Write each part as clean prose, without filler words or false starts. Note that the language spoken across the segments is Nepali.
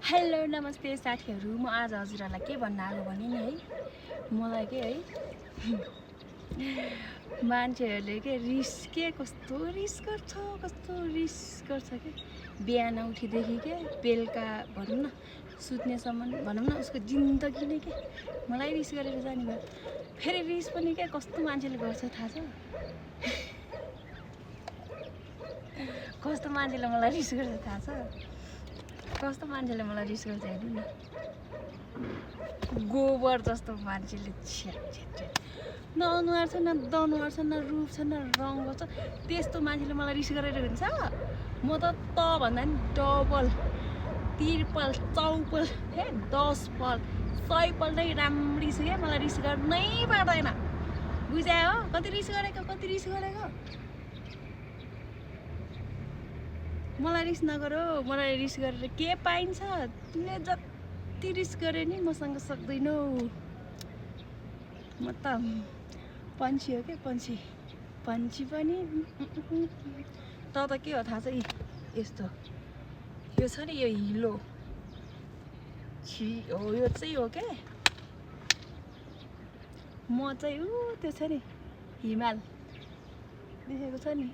हेलो नमस्ते साथीहरू, म आज हजुरहरूलाई के भन्न आएको भने नि है, मलाई के है मान्छेहरूले के कस्तो रिस गर्छ के बिहान उठेदेखि के बेलुका भनौँ न सुत्नेसम्म भनौँ न उसको जिन्दगी नै के मलाई रिस गरेर जाने भयो। फेरि रिस पनि के कस्तो मान्छेले गर्छ थाहा छ? कस्तो मान्छेले मलाई रिस गर्छ थाहा छ? कस्तो मान्छेले मलाई रिस गर्छ हेर्नु न, गोबर जस्तो मान्छेले न अनुहार छ, न दनुहार छ, न रूप छ, न रङ छ, त्यस्तो मान्छेले मलाई रिस गरेर हुन्छ। म त भन्दा नि डबल त्रिपल चौपल 10 पल 100 पल नै राम्री छु क्या, मलाई रिस गर्नै पर्दैन। बुझ्यो हो? कति रिस गरेको मलाई रिस नगर। मलाई रिस गरेर के पाइन्छ? तिमीले जति रिस गरे नि मसँग सक्दैनौ। म त पन्छी हो क्या, पन्छी पनि त के हो थाहा छ? यस्तो यो छ नि, यो हिलो हो, यो चाहिँ हो क्या। म चाहिँ त्यो छ नि हिमाल देखेको छ नि,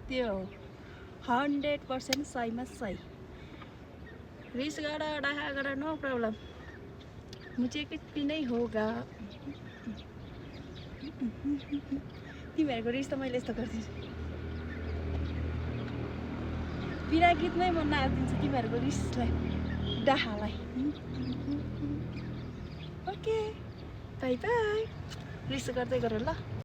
त्यो हो 100% 100मा 100। रिस गर डाहा गर, नो प्रब्लम, मुझे कुछ भी नहीं होगा। तिमीहरूको रिस त मैले यस्तो गर्दिन्छु, बिना गीतमै म नाचिदिन्छु तिमीहरूको रिसलाई, डाहालाई। Okay, bye bye. रिस गर्दै गर ल।